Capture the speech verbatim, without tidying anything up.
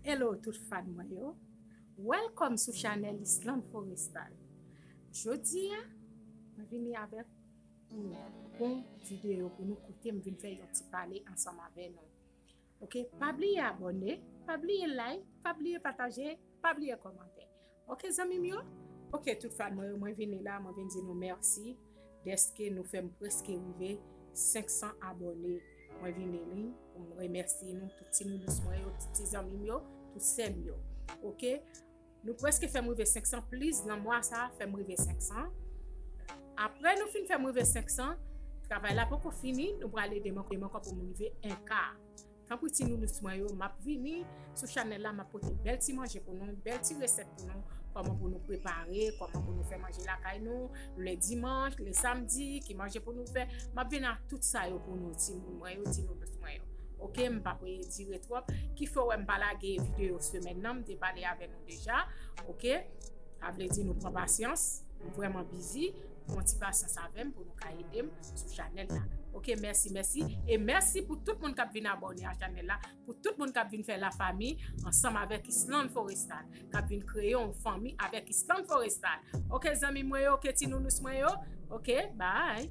Hello tout fan mwen yo. Welcome sou chanèl Island Forestal. Jodi a, mwen vini avèk yon bon videyo pou nou koute, m vin fè yon ti pale ansanm avè nou. Ok, pa bliye abòne, pa bliye like, pa bliye pataje, pa bliye kòmante. Ok zanmi m yo? Ok tout fan mwen yo, mwen vini la, mwen vin di nou mèsi dèske nou fè m prèske rive senk san abòne. Mwen vini li pou m remèsye nou, tout ti nounous mwen yo, tout ti zanmi m yo, tout sè m yo. Ok? Nou prèske fè m rive senk san, plis nan mwa sa a fè m rive senk san. Apre nou fin fè m rive senk san, travay la poko fini, nou pral ede m ankò pou m rive en ka. Tanpri ti nounous mwen yo, m ap vini sou chanèl la, m ap pote bèl ti manje pou nou, bèl ti resèt pou nou, kòman pou nou prepare, kòman pou nou fè manje lakay nou, le dimanch, le samdi, ki manje pou nou fè. M ap vin ak tout sa yo pou nou, ti moun mwen yo, ti nounous mwen yo. Ok, m p ap dire twòp, ki fè w wè m pa lage videyo semèn nan, m te pale avè nou deja. Ok, sa vle di nou pran pasyans, m vrèman bizi, pran ti pasyans avè m pou nou ka ede m sou chanèl la. Ok, mèsi, mèsi. E mèsi pou tout moun k ap vin abòne a chanèl la, pou tout moun k ap vin fè lafanmi ansanm avèk Island Forestal, k ap vin kreye yon fanmi avèk Island Forestal. Ok zanmi mwen yo, ok ti nounous mwen yo. Ok, bye.